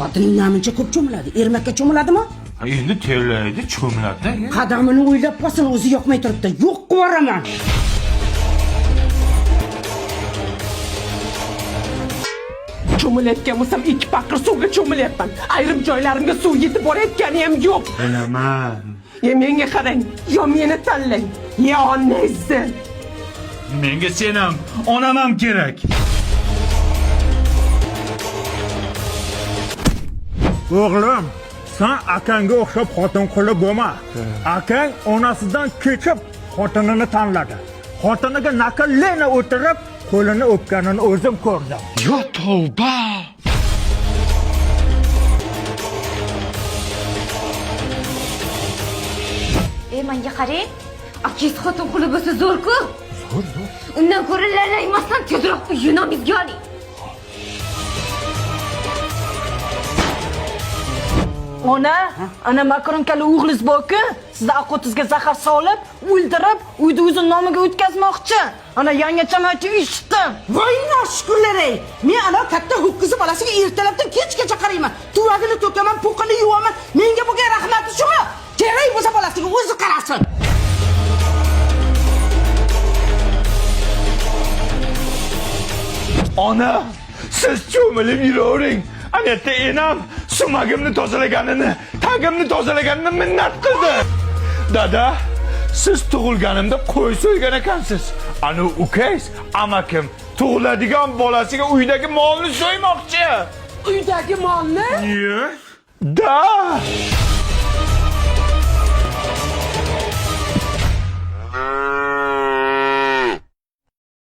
Xotining namuncha ko'p cho'miladi. Ermakka cho'miladimi? Ha, endi terlaydi, cho'miladi. Qadamini o'ylab qolsin, o'zi yoqmay turibdi. Yo'q qilib yuboraman. Cho'milayotgan bo'lsam ikki paqir suvga cho'milyapman. Ayrim joylarimga suv yetib borayotgani ham yo'q. Bilaman. Ya menga qarang, yo meni tanlang, ya onangizni. Menga sen ham, onam ham kerak. O'g'lim, san akangga o'xshab xotin quli bo'lma. Akang onasidan kechib xotinini tanladi. Xotiniga nakalena o'tirib, qo'lini o'pganini o'zim ko'rdim. Yo tavba. E menga qarang. Akangiz xotin quli bo'lsa zo'r-ku. Zo'r, zo'r. Undan ko'ra lalaymasdan tezroq uyini bizga oling. Ona, ana makronkali o'g'liz bor-ku, sizni aqo'tizga zahar solib, o'ldirib, uyni o'zi nomiga o'tkazmoqchi. Ana yangacham aytib eshitdim. Voy noshukurlar ey. Men ana katta ho'kizi bolasiga ertalabdan kechgacha qarayman. Tuvagini to'kaman, po'qini yuvaman. Menga bo'lgan rahmati shumi? Kerak bo'lsa bolasiga o'zi qarasin. Ona, siz cho'milib yuravering. Ana yerda enam sumagimni tozalaganini, tagimni tozalaganini minnat qildi. Dada, siz tug'ilganimda qo'y so'ygan ekansiz. Ana ukangiz, amakim tug'iladigan bolasiga uydagi molni so'ymoqchi. Uydagi molni Da!